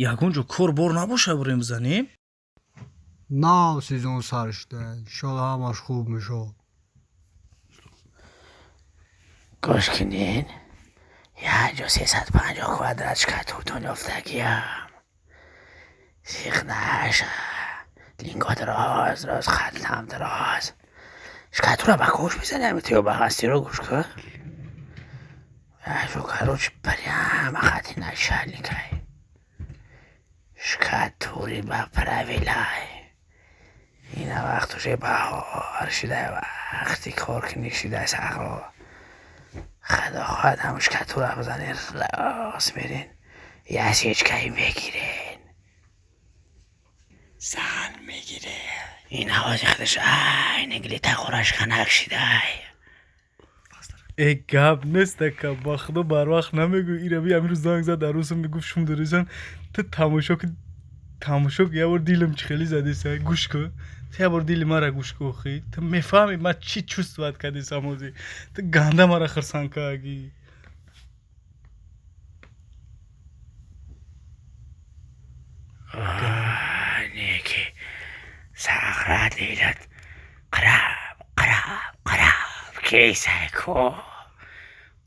Ягон ҷо кор бор набоша, бурем бизанем. Нав сезон сар шуда, иншолло ҳамаш хуб мешавад. Гӯш кунин, як ҷо 350 квадрат шкатуртон ёфтагиям. Зиқ наша, лингот роз роз, хатлам дроз. Шкатура ба гӯш мезани, ами тиё ба ҳастиро гӯш кун. Яжо, короче, прямо хати начальникай. Шкатури ба правилай. Ина вақт уже баҳор шидай, вақти коркунӣ шидай сағро. Худо хоҳад, ҳамун шкатура бизанен, рост мерен, ясечкаи мегирен. Зан мегире. Ин ҳавози худаш айни гили тағораш канак шидай. Э, гап нест, ака, ба худо барвақт намегӯ. Ира би амирӯз занг зад, арӯсам мегуфт, шум дорисам. Ту тамошо ки, тамошо ки, як бор дилам чӣ хеле задеса, гӯш кун. Ту як бор дили мара гӯш кун, охи. Ту мефаҳмӣ, ман чӣ чувствовать кардесам ҳозир. Ту ганда мара хурсанд кардагӣ. Неки сағра дилат қираб қираб қираб кесайко.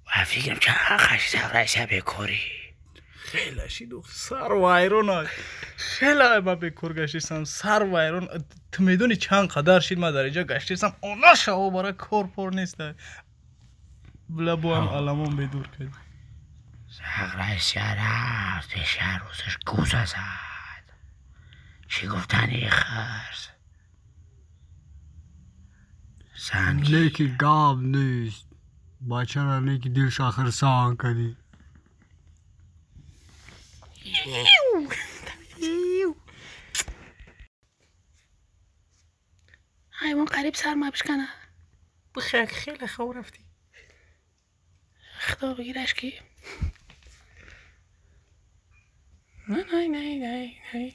Ва фикрам чанд хаши сағраиса бекорӣ. Хеле шиду сар вайрон, хеле ма бекор гаштисам, сар вайрон. Ту медонӣ чанд қадар шид ма дар инҷа гаштисам, она шаво бара кор пор неста. Била бо ҳам аламон бедур кард. Сағраиса рафт пеши арӯсаш, гуза зад. Чӣ гуфтани хирс? Занги. Леки гап нест, бачара неки дилша хурсанд кардӣ. Ҳайвон қариб сарма бишкана. Бихак, хеле хов рафтӣ. Худо бигираш ки. Не, не, не, не, не.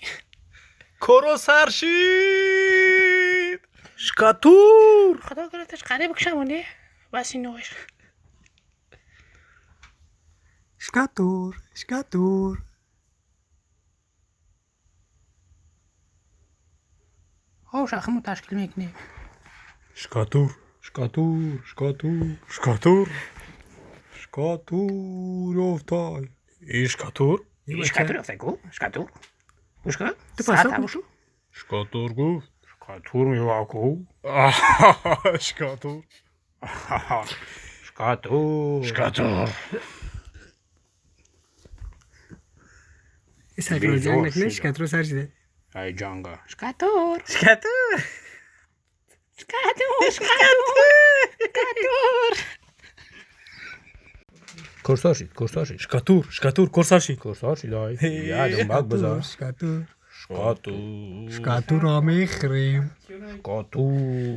Коро сар шид. Шкатур. Худо гирифташ, қариб кушамонӣ. Бас инош. Шкатур, шкатур. Ош ахму ташкил мекунем. Шкатур. Шкатур, шкатур. Шкатур. Шкатур ёфтай. И шкатур. Шкатур ёфтай ку? Шкатур. Гӯш кун. Ту Саат пасо- ҳамушу? Шкатур гуфт. Шкатур мева ку? Шкатур. Шкатур. Шкатур. Сакро ҷанг накунед, шкатур сар шида. Ай ҷанга. Шкатур. Шкатур. Шкатур. Шкатур. Шкатур. Курсор шид, курсор шид. Шкатур, шкатур, кор сар шид. Курсор шид, ай. Я думбак бизор. Шкатур. Шкатур. Шкатурро мехӯрем. Шкатур.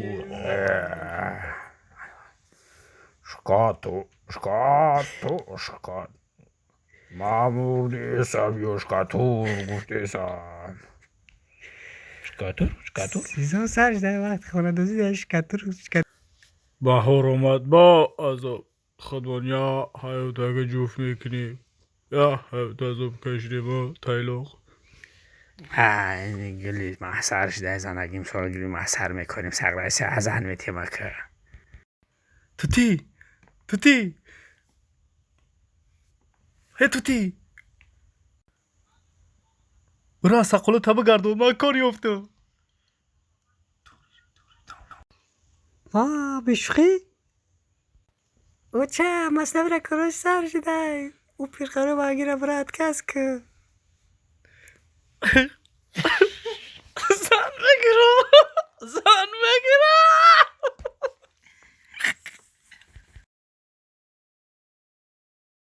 Шкатур. Шкатур. Шкатур. Ма мурдесам ё шкатур гуфтесам. Шкатур, шкатур. Сезон сар шида, вақти хонадозӣ да шкатур, шкатур. Баҳор омад бо азоб. Худмон я ҳаётага ҷуфт мекунем. Я ҳаёт азоб кашидем, тайлоқ. Гули маҳсар шида, занак, имсол гули маҳсар мекунем, сағраиса азан метемака. Тути, тути. Ҳе тути. Бира сақолу таба гардон, ман кор ёфтам. Ва бешӯхӣ? Оча, маснавира корош сар шидай. Ӯ пирқаро багира, брат, кас ку.